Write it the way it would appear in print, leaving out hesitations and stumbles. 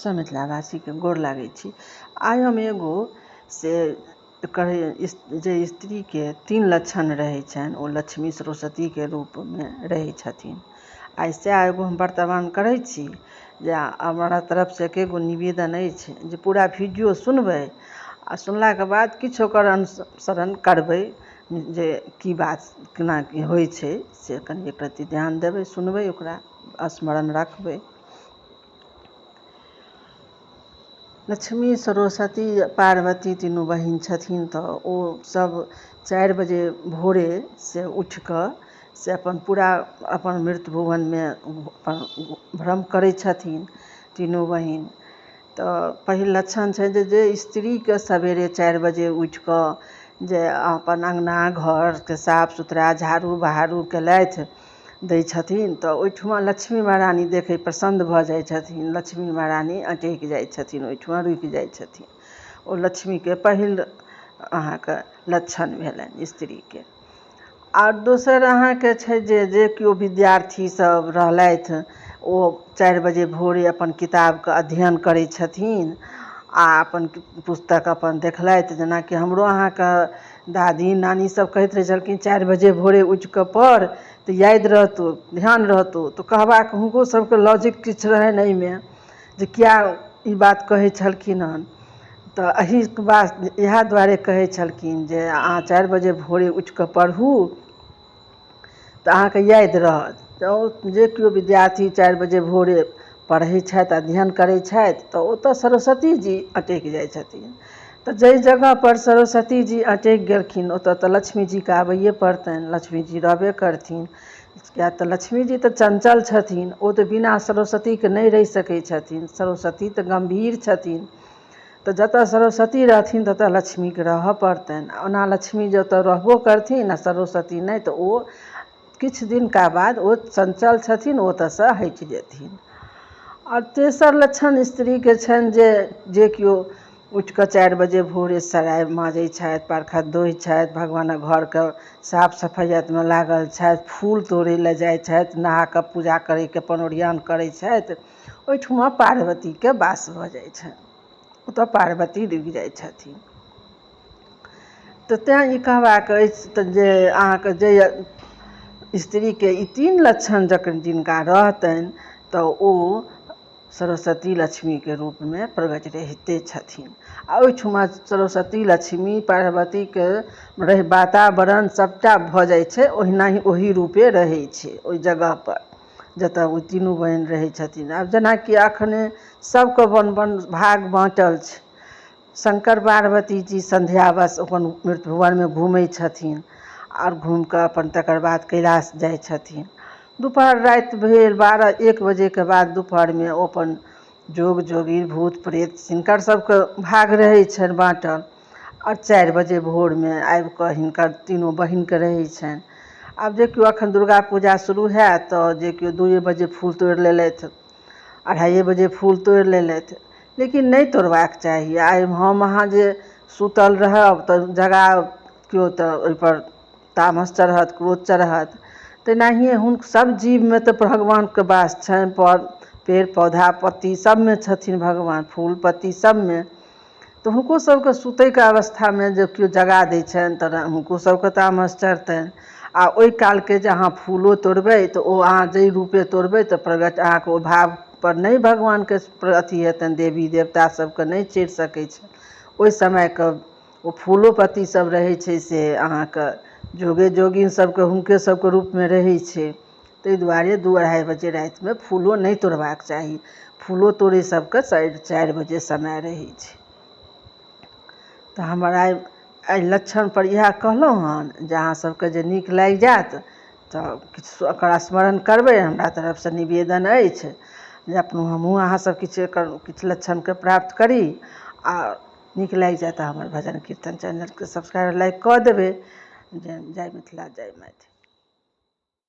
सब मिथिलावासीके गोर लागै छी। आइ हम एगो से कहै जे स्त्रीके तीन लक्षण रहै छनि, ओ लक्ष्मी सरस्वतीके रूपमे रहै छथिन। आइ सएह एगो हम वर्तमान करै छी जे हमरा तरफसँ एकेगो निवेदन अछि जे पूरा वीडियो सुनबै आ सुनलाके बाद किछु ओकर अनुसरण करबै जे की बात केना की होइ छै, से कनि एक रत्ती ध्यान देबै, सुनबै, ओकरा स्मरण राखबै। लक्ष्मी सरस्वती पार्वती तीनू बहिन छथिन, तऽ ओ सब 4 बजे भोरे से उठि कऽ से अपन पूरा अपन मृत्यु भुवनमे अपन भ्रम करै छथिन तीनू बहिन। तऽ पहिल लक्षण छै जे जे स्त्रीके सवेरे 4 बजे उठि कऽ जे अपन अङ्गना घरके साफ सुथरा झाड़ू बहारू केलथि दै छथिन, तऽ ओहिठुमा लक्ष्मी महारानी देखै प्रसन्न भऽ जाइ छथिन। लक्ष्मी महारानी अटकि जाइ छथिन, ओहिठुमा रुकि जाइ छथिन। ओ लक्ष्मीके पहिल अहाँके लक्षण भेलनि स्त्रीके। आओर दोसर अहाँके छै जे जे केओ विद्यार्थी सब रहलथि, ओ 4 बजे भोरे अपन किताबके अध्ययन करै छथिन आ अपन पुस्तक अपन देखलथि। जेनाकि हमरो अहाँके दादी नानी सब कहैत रहै छलखिन, 4 बजे भोरे उठि कऽ पढ़ तऽ याद रहतौ, ध्यान रहतौ। तऽ कहबाक हुनको सबके लॉजिक किछु रहनि एहिमे जे किया ई बात कहै छलखिन हन। तऽ एहि बात इएह दुआरे कहै छलखिन जे अहाँ 4 बजे भोरे उठि कऽ पढ़ू तऽ अहाँके याद रहत। तऽ जे केओ विद्यार्थी 4 बजे भोरे पढ़ै छथि, अध्ययन करै छथि, तऽ ओतऽ सरस्वती जी अटकि जाइ छथिन। तऽ जाहि जगहपर सरस्वती जी अटकि गेलखिन, ओतऽ तऽ लक्ष्मी जीके आबैए पड़तनि, लक्ष्मी जी रहबे करथिन। किया तऽ लक्ष्मी जी तऽ चञ्चल छथिन, ओ तऽ बिना सरस्वतीके नहि रहि सकै छथिन। सरस्वती तऽ गम्भीर छथिन, तऽ जतऽ सरस्वती रहथिन ततऽ लक्ष्मीके रहऽ पड़तनि। ओना लक्ष्मी जतऽ रहबो करथिन आ सरस्वती नहि, तऽ ओ किछु दिनका बाद ओ चञ्चल छथिन, ओतऽसँ हटि जेथिन। आओर तेसर लक्षण स्त्रीके छनि जे जे केओ उठि कऽ 4 बजे भोरे सराय माँजै छथि, पारखत धोइ छथि, भगवानक घरके साफ सफैअतमे लागल छथि, फूल तोड़ै लए जाइ छथि, नहा कऽ पूजा करैके अपन ओरियान करै छथि, ओहिठुमा पार्वतीके वास भऽ जाइ छनि, ओतऽ पार्वती रुकि जाइ छथिन। तऽ तैँ ई कहबाक अछि जे अहाँके जे स्त्रीके ई 3 लक्षण जखन जिनका रहतनि, तऽ ओ सरस्वती लक्ष्मीके रूपमे प्रगट रहिते छथिन। आ ओहिठुमा सरस्वती लक्ष्मी पार्वतीके रहि वातावरण सभटा भऽ जाइ छै, ओहिना ही ओही रूपे रहै छै ओहि जगहपर जतऽ ओ तीनू बहिन रहै छथिन। आब जेनाकि अखने सबके वन वन भाग बाँटल छै। शंकर पार्वती जी सन्ध्यावश अपन मृत्युभुवनमे घूमै छथिन आओर घूमिकऽ अपन तकर बाद कैलाश जाइ छथिन। दुपहर राति भेल 12-1 बजेके बाद दुपहरमे ओ अपन जोग जोगी भूत प्रेत हिनकर सबके भाग रहै छनि बाँटल। आओर 4 बजे भोरमे आबिकऽ हिनकर तीनू बहिनके रहै छनि। आब जे केओ अखन दुर्गा पूजा शुरू हैत तऽ जे केओ 2 बजे फूल तोड़ि लेलथि, 2:30 बजे फूल तोड़ि लेलथि, लेकिन नहि तोड़बाक चाही। आइ हम अहाँ जे सुतल रहब तऽ जगाब केओ तऽ ओहिपर तामस चढ़त, क्रोध चढ़त। तेनाहिए हुनक सब जीवमे तऽ भगवानके वास छनि, पेड़ पौधा पत्ती सबमे छथिन भगवान, फूल पत्ती सबमे। तऽ हुनको सबके सुतैके अवस्थामे जे केओ जगा दै छनि तऽ हुनको सबके तामस चढ़तनि। आ ओहि कालके जे अहाँ फूलो तोड़बै तऽ ओ अहाँ जाहि रूपे तोड़बै तऽ प्रगट अहाँके ओ भावपर नहि भगवानके अथी हेतनि, देवी देवता सबके नहि चढ़ि सकै छै। ओहि समयके ओ फूलो पत्ती सब रहै छै से अहाँके जोगे जोगिन सबके हुनके सबके रूपमे रहै छै। ताहि दुआरे 2-2:30 बजे रातिमे फूलो नहि तोड़बाक चाही। फूलो तोड़ै सबके 4:30 बजे समय रहै छै। तऽ हमर आइ एहि लक्षणपर इएह कहलहुँ हन जे अहाँ सबके जे नीक लागि जायत तऽ किछु ओकरा स्मरण करबै। हमरा तरफसँ निवेदन अछि जे अपनो हमहूँ अहाँ सब किछु एकर किछु लक्षणके प्राप्त करी आ नीक लागि जायत तऽ हमर भजन कीर्तन चैनलके सब्सक्राइब लाइक कऽ देबै। जय मिथिला, जय मैथिली।